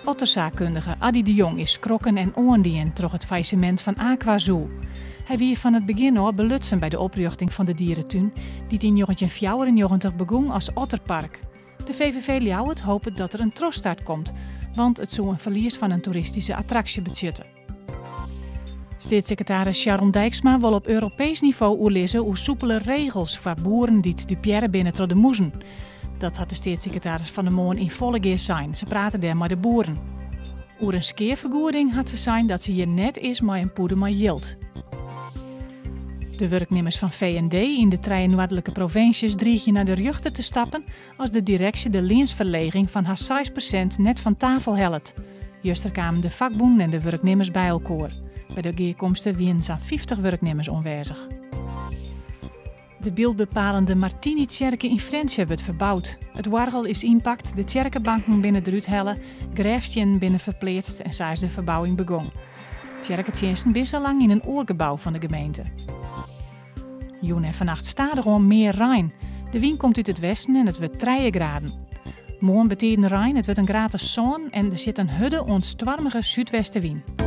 Ottersaakkundige Addy de Jongh is skrokken en oandien troch it faillissemint fan AquaZoo. Hy wie fan it begjin ôf belutsen by de oprjochting fan de dieretún, dy't yn 1994 begûn as otterpark. De VVV Ljouwert hopet dat der in trochstart komt, want it soe in ferlies fan in toeristyske attraksje betsjutte. Steatssekretaris Sharon Dijksma wol op Europeesk nivo oerlizze oer soepele regels foar boeren dy't dupearre binne troch de mûzen. Dat hat de steatssekretaris fan 'e moarn yn Follegea sein. Se prate dêr mei de boeren. Oer in skeafergoeding hat se sein dat se hjir net is mei in pûde mei jild. De wurknimmers fan VND yn de trije noardlike provinsjes driigje nei de rjochter te stappen as de direksje de leansferleging fan hast 6% net fan tafel hellet. Juster kamen de fakbûnen en de wurknimmers by elkoar. By de gearkomste wienen sa'n 50 wurknimmers oanwêzich. De byldbepalende Martinitsjerke yn Frjentsjer wurdt ferboud. It oargel is ynpakt, de tsjerkebanken binne derút helle, grêfstiennen binne ferpleatst en sa is de ferbouwing begûn. Tsjerketsjinsten binne sa lang yn in oar gebou fan de gemeente. Jûn en fannacht stadichoan mear rein. De wyn komt út it westen en it wurdt 3 graden. Moarn betiden rein, it wurdt in graad as 7 en der sit in hurde oant stoarmige súdwestewyn.